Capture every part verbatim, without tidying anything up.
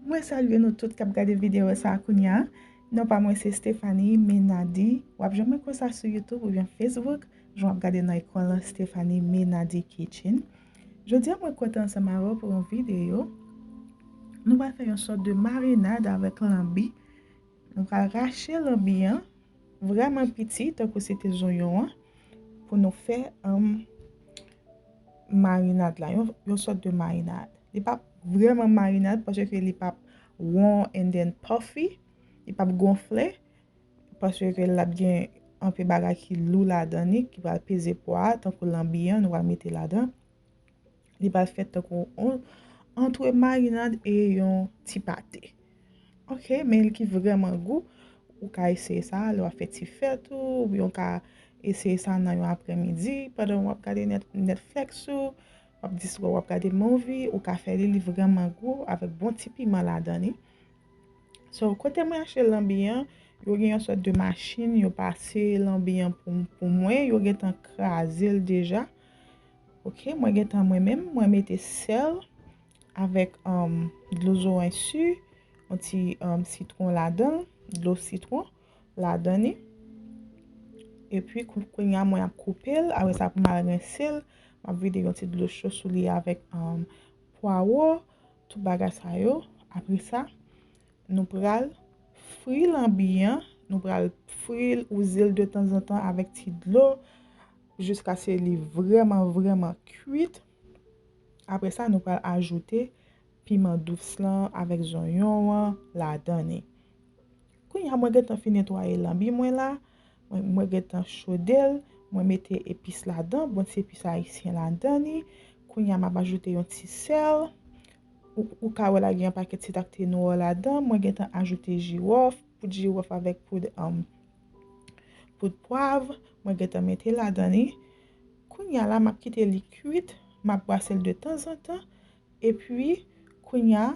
Mwen salye nou tout k ap gade videyo sa a kounye a. Non pa mwen se Stephanie Menady. W ap jwenn mwen konsa sou YouTube oubyen Facebook. Jan w ap gade nan ekran lan, Stephanie Menady Kitchen. Jodi a mwen kontan ansanm avè w pou yon videyo. Nou pral fè yon sòt de marinad avèk lanbi. Nou pral rache lanbi an vrèman piti, tankou se te zonyon an, pou nou fè um, marinad la, yon, yon sòt de marinad. Li p ap vrèman marinad paske li p ap won and then puffy, li p ap gonfle, paske l ap gen anpe bagay ki lou ladan li, ki pral peze pwa a, tankou lanbi an, nou pral mete ladan. Li pral fèt tankou yon antre marinad e yon ti pate. Ok, men li ki vrèman gou, ou ka eseye sa lè w ap fè ti fèt ou, oubyen w ka eseye sa nan yon aprèmidi, pandan w ap gade Net- Netflix ou, w ap distrè, w ap gade movie, ou ka fè li, li vrèman gou, avèk bon ti piman ladan li. So, kote mwen achte lanbi an, yo gen yon sòt de machin, yo pase lanbi an pou, pou mwen, yo gentan kraze l deja. Ok, mwen gentan mwen menm, mwen mete sèl avèk um, dlo zoranj si, yon ti um, sitwon ladan l, dlo sitwon ladan li. Epi kou- kounye a mwen ap koupe l, apre sa pou m al rense l, m ap vide yon ti dlo cho sou li avèk um, pwawo, tout bagay sa yo. Apre sa, nou pral fri lanbi an, nou pral fri l, wouze l de tanzantan avèk ti dlo, jiskaske li vrèman, vrèman kwit. Apre sa, nou pral ajoute piman dous lan avèk zonyon an ladan li. Kounye a, mwen gentan fin netwaye lanbi mwen la, mwen, mwen gentan chode l, mwen mete epis ladan, bon ti epis ayisyen ladan li. Kounye a, m ap ajoute yon ti sèl. Ou, ou ka wè la gen yon pakèt ti takte nwa ladan. Mwen gentan ajoute jiwòf, poud jiwòf avèk poud, um, poud pwav. Mwen gentan mete ladan li. Kounye a la, m ap kite li kwit. M ap bwase l de tanzantan. Epi, kounye a,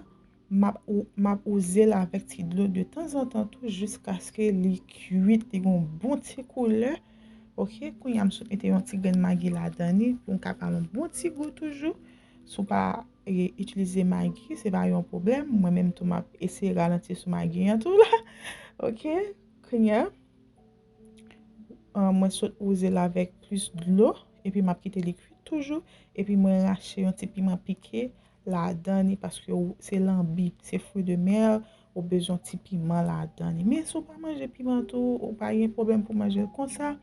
m ap ou- m ap wouze l avèk ti dlo de tanzantan tou jiskaske li kwit, li gen yon bon ti koulè. Ok, kounye a m sot mete yon ti grenn magi ladan li pou m ka ba l yon bon ti gou toujou. Si w pa e, itilize magi, se pa yon pwoblèm. Mwen menm tou m ap eseye ralanti sou magi an tou la. Ok, kounye a, an, mwen sot wouze l avèk plis dlo, epi m ap kite li kwit toujou, epi mwen rache yon ti piman pike ladan li, paske w- se lanbi, se fruit de mer, ou bezwen ti piman ladan li. Men si w pa manje piman tou, ou pa gen pwoblèm pou manje l konsa,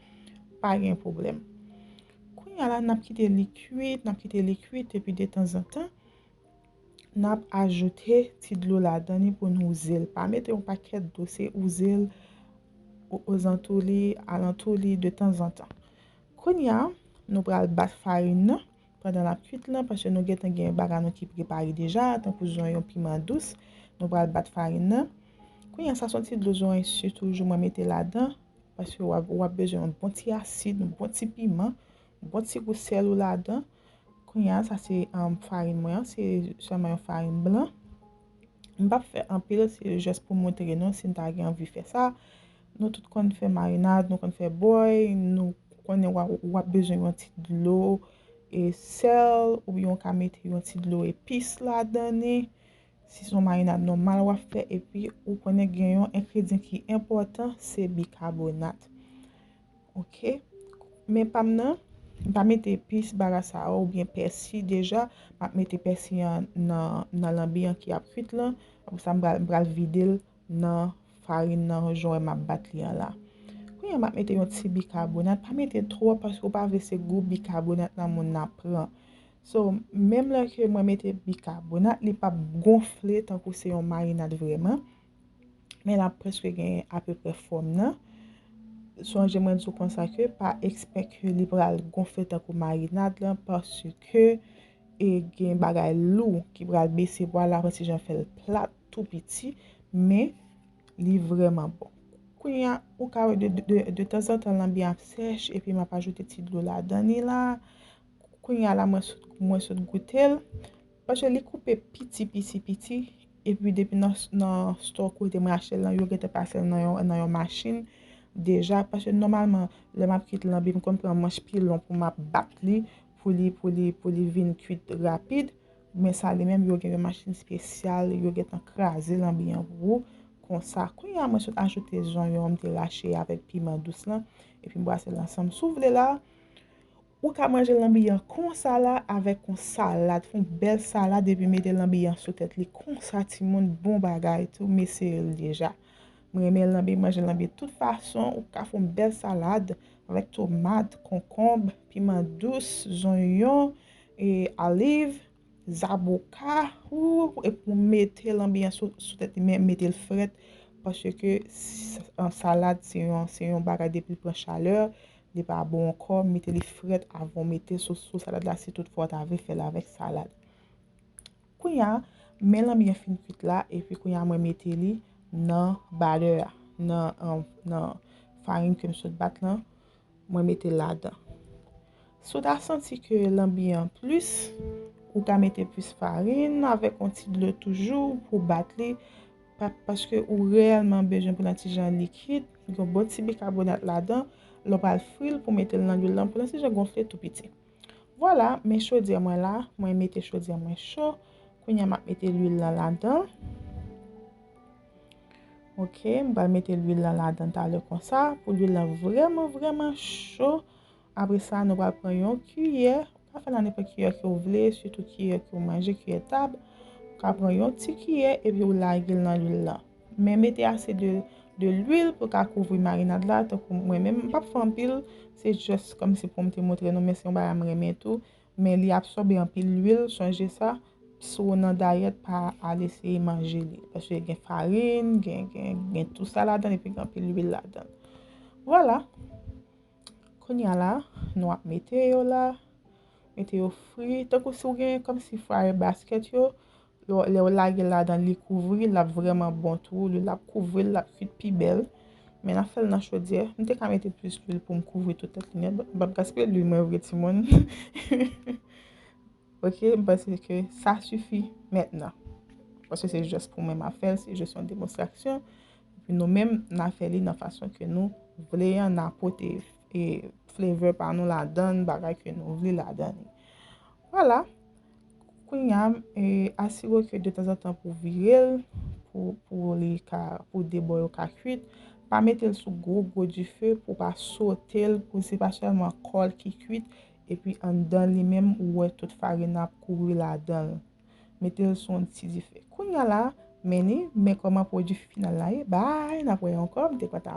pa gen pwoblèm. Kounye a la, n ap kite li kwit, n ap kite li kwit, epi de tanzantan, n ap ajoute ti dlo ladan li pou n wouze l. Pa mete yon pakèt dlo, se wouze l o- ozantou li, alantou li, de tanzantan. Kounye a, nou pral bat farin nan pandan l ap kwit lan, paske nou gentan gen bagay nou ki prepare deja, tankou zonyon, piman dous. Nou pral bat farin nan. Kounye a, sa se yon ti dlo zoranj si toujou mwen mete ladan, paske w ap, w ap bezwen yon bon ti asid, yon bon ti piman, yon bon ti gou sèl ou ladan. Kounye a, sa se um, farin mwen an, se sèlman yon farin blan. M p ap fè anpil, se jis pou montre nou si n ta gen anvi fè sa. Nou tout konn fè marinad, nou konn fè bòy, nou konnen w ap, w ap bezwen yon ti dlo e sèl, oubyen w ka mete yon ti dlo epis ladan li. Si se yon marinad nòmal w ap fè, epi ou konnen gen yon engredyan ki enpòtan, se bikabonat. Ok. Men pa m nan, m pa mete epis bagay sa yo oubyen pèsi deja. M ap mete pèsi an nan, nan lanbi an ki ap kwit lan. Apre sa, m pral, m pral vide l nan farin nan, jan w wè m ap bat li an la. Kounye a, m ap mete yon ti bikabonat. Pa mete twòp, paske w pa vle se gou bikabonat nan moun nan ap pran. So, menm lè ke mwen mete bikabonat, li p ap gonfle tankou se yon marinad vrèman. Men l ap prèske gen apeprè fòm nan. Sonje mwen di w konsa ke pa ekspèk ke li pral gonfle tankou marinad lan, paske e gen bagay lou ki pral bese pwa la, apre ti jan fè l plat, tou piti, men li vrèman bon. Kounye a, ou ka wè de, de, de, de tanzantan lanbi ap sèch, epi m ap ajoute ti dlo ladan li la. Kounye a la, mwen sot, mwen sot goute l. Paske li koupe piti, piti, piti. Epi depi nan, nan store kote mwen achte l lan, yo gentan pase l nan yon, nan yon machin deja. Paske nòmalman, lè m ap kwit lanbi, m konn pran manch pilon pou m ap bat li, pou li, pou li, pou li vin kwit rapid. Men sa li menm, yo gen yon machin espesyal, yo gentan kraze lanbi an pou ou. Konsa, kounye a mwen sot ajoute zonyon an m te rache avèk piman dous lan, epi m brase l ansanm. Si w vle la, ou ka manje lanbi an konsa la avèk yon salad, fè yon bèl salad epi mete lanbi an sou tèt li konsa timoun, bon bagay tou, m eseye l deja. M renmen lanbi, manje lanbi tout fason, ou ka fè yon bèl salad avèk tomat, konkonb, piman dous, zonyon, e aliv, zaboka, ou, epi w mete lanbi an sou, sou tèt li, men mete l frèt, paske s-, an salad se yon, se yon bagay depi l pran chalè, li pa bon ankò, mete li frèt avan w mete sou, sou salad la, si toutfwa w ta vle fè l avèk salad. Kounye a, men lanbi an fin kwit la, epi kounye a mwen mete li nan batè a, nan, an, nan farin ke m sot bat lan, mwen mete l ladan. Si w ta santi ke lanbi an plis, ou ka mete plis farin avèk yon ti dlo toujou pou bat li, pa, paske ou reyèlman bezwen pou l yon ti jan likid, yon bon ti bikabonat ladan, lè w pral fri l pou mete l nan lwil lan, pou l yon ti jan gonfle tou piti. Vwala, men chodyè mwen la, mwen mete chodyè mwen cho. Kounye a m ap mete lwil lan ladan. Ok, m pral mete lwil lan ladan talè konsa, pou lwil lan vrèman, vrèman cho. Apre sa, nou pral pran yon kiyè. Ou ka fè l nan nenpòt kiyè ke w vle, sitou kiyè ke w manje, kiyè tab. Ou ka pran yon ti kiyè epi w lage l nan lwil lan. Men mete ase de, de lwil pou ka kouvri marinad la. Tankou mwen menm, m p ap fè anpil, se just kòmsi pou m te montre nou, men se yon bagay m renmen tou. Men li absòbe anpil lwil, sonje sa. Si w nan dayèt, pa al eseye manje li. Paske gen farin, gen, gen, gen tou sa ladan, epi gen anpil lwil ladan. Vwala. Kounye a la, nou ap mete yo la. Mete yo fri. Tankou si w gen kòmsi fryer basket yo, lè w, lè w lage l ladan, li kouvri, l ap vrèman bon tou. Li, l ap kouvri l, l ap kwit pi bèl. Men n ap fè l nan chodyè. M te ka mete plis lwil pou m kouvri tout tèt li nèt. M p ap gaspiye lwil mwen vre, timoun. Ok, m panse ke sa sifi mentnan. Paske se jis pou mwen m ap fè l, se jis yon demonstrasyon. Epi nou menm, n a fè li nan fason ke nou vle an, n a pote, e, flavor pa nou ladan l, bagay ke nou vle ladan li. Vwala. Kounye a, e, asire w ke detanzantan pou w vire l, pou, pou li ka, pou de bò yo ka kwit. Pa mete l sou gwo, gwo dife pou w pa sote l, pou se pa sèlman kò l ki kwit, epi anndan li menm, ou wè tout farin nan ap kouri ladan l. Mete l sou yon ti dife. Kounye a la, men li, men kòman pwodui final la ye. Bay, n ap wè ankò, m te kwè ta